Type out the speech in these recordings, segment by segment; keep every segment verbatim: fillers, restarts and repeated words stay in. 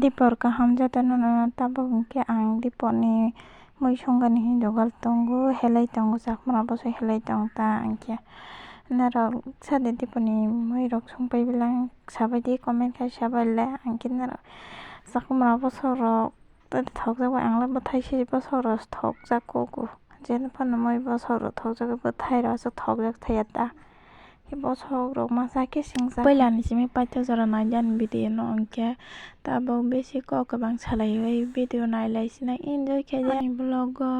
Dipor kaham jotono no tabuk hwnkhe ang Diporni mui songani hinwi jogal tongo, helai tongo, chakmra bwsai helai tong ta hwnkhe. Norok sadi Diporni muirok songpai bilang sabaidi comment khai sabaile hwnkhe norok chakmra bwsarok thokjak bai ang le bwthai se bwsarok thokjak kuku. Jeno phano moi bwsarok thokjak bwthai rok se thokjak thaya ta. Bosok rok masa khe singjak. Puila ni simi paithak jora nai ani video no hwnkhe tabuk bisi kok kwbang salaiwi video nai lai sinai enjoy khe ani vlog o.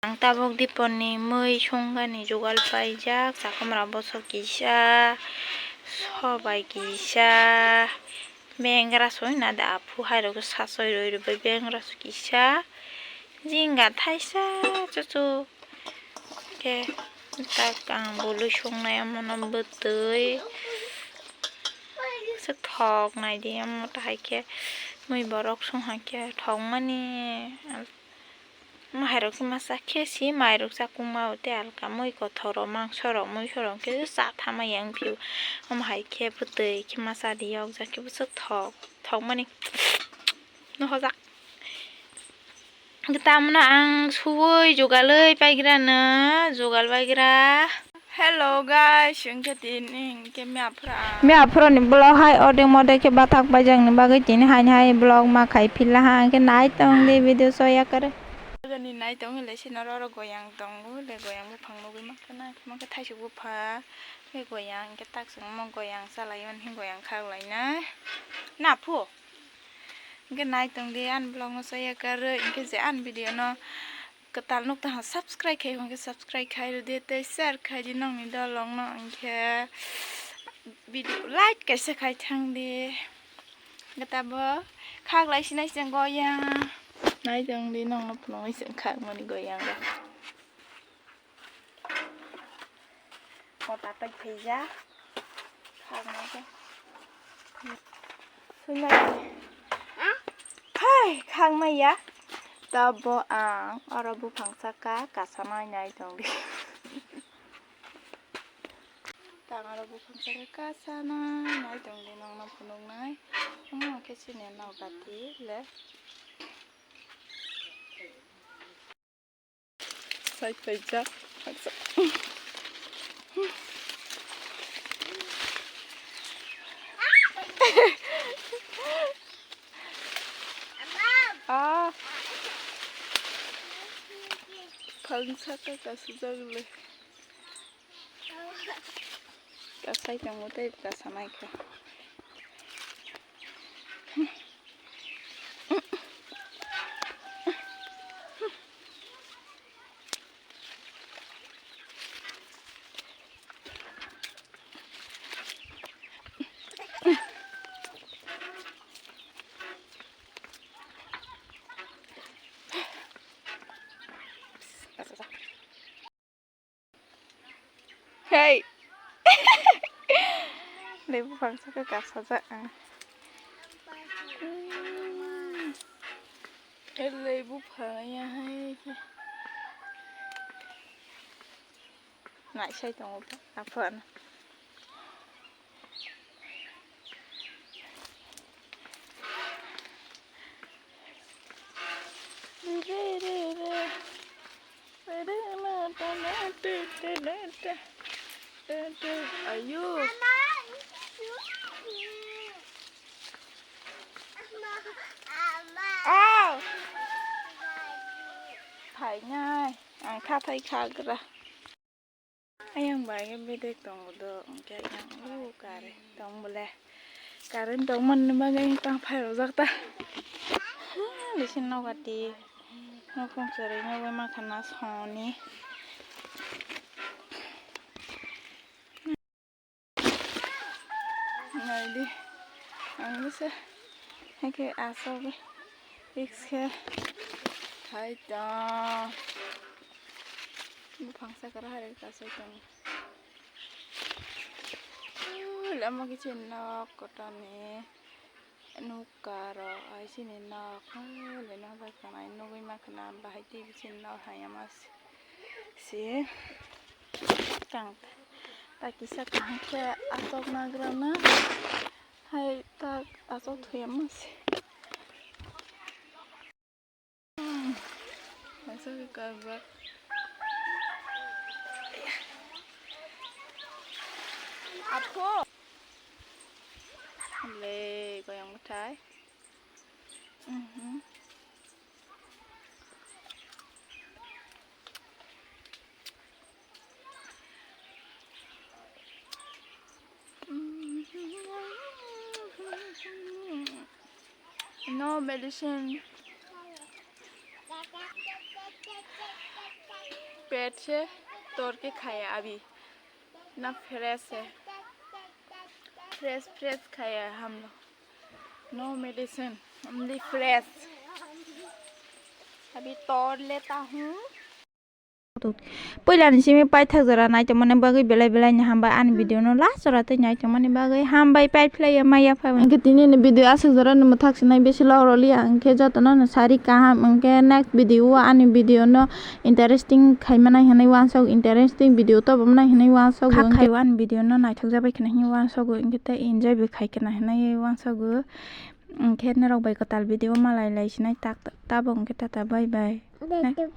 Ang tabuk Diporni mui songani jugal paijak, chakomra bosok kisa, sobai kisa, bengra soi na da aphu hai rok sasoi roi roi bai bengra soi kisa, jinga thaisa chuchuk khe tak ang bului songnai omono bwtwi se thok naidi omo tahai khe mui borok song hai khe thok mani. Omo hai rok khe masa khe si mai rok chakung ma o tei alka mui kothok rok mangso rok muiso rok khe cha tha ma yang phio. Omo hai khe bwtwi khe masa di yok jak khe bwswk thok thok mani. Nohojak. Tamno ang suwui jugalwi paigrano, jugal paigra. Hello guys, wngkhe tini hwnkhe miyaphra. Miyaphra ni vlog hai odek modek khe bathak paijak ni bagwi tini haini hai vlog ma khai phila ha, hwnkhe nai tong di video soya kwrwi. Ni nai tong le sino oro goyang tongo, le goyang buphang nugwi mankha na, hwnkhe thaisuk buphang, hwnkhe goyang, hwnkhe tak chwngmo goyang chalai mani, goyang khak lainai. Na phu? Hwnkhe nai tong di ani vlog no soya kwrwi, hwnkhe je ani video no kwtal nuk tong subscribe khai hwnkhe subscribe khai rw di tei share khai di nokni dolong no, hwnkhe video like kaisa khai thang di. Hwnkhe tabuk khak lai sinai se goyang. Nai tong di nokno phunugwi se khak mani goyang rok. Mota pai phaijak. Khaknai khe. Sunai. Hai, khaknai ya. Tabo ang oro buphang saka kasanai nai tong di. Tang oro buphang saka kasanai nai tong di nokno phunuknai. Omo khe sini nokgati le. Sai paijak. Ah. Phang saka kasijak le. Kasai tongmo tei kasanai khe. Hei. Lebu bangsa khe kasajak ang. Hmm. Lebu phaya hai. Naisai tongo bo aphano. Re, re, re, re. Ayo. Phainai, ang khathai khagra. Ayang bai khe bedek tongo do, hwnkhe ayang o current tong bole. Current tongmani bagwi tang phairokjak ta. Bisi nokati. Nokong chwrwi nugwi mankha na songni. Naidi. Se, hake asogwi risk khe thai tong. Buphang sakra hari kasai tong. Ui, lama kiching nok kotani nukha rok ai chini nok. Ui, le nok bai khwnai nugwi mankha na bahai twi bichini nok hai ama se. Se tang ta kisa kaham khe aswk nagrana. Hai tak aswk thuyama se. Hmm. Aswk karbak. Apho. Le, koyang bwthai. Mhm. No medicine. पेट से तोड़ के खाया अभी ना, फ्रेश है, fresh fresh खाया हम लोग। No medicine, only fresh। अभी तोड़ लेता हूँ। Puila ni simi paithak jora naitongmani bagwi belai belai ni hambai, ani video no last jora tei naitongmani bagwi hambai, paiphlaiya maya phai. Hwnkhe tini ni video aswk jora ni mwthak sinai besi log rwliya, hwnkhe jotono no sari kaham, hwnkhe next video o ani video no interesting khaimani hinwi uansuk, interesting video tobomani hinwi uansuk. Kha khai o ani video no naithok jabai khna hinwi uansuk, hwnkhe tei enjoy bo khai khna hinwi uansuk. Hwnkhe norok bai kwtal video malai lai sinai tak, tabuk hwnkhe tata bye bye.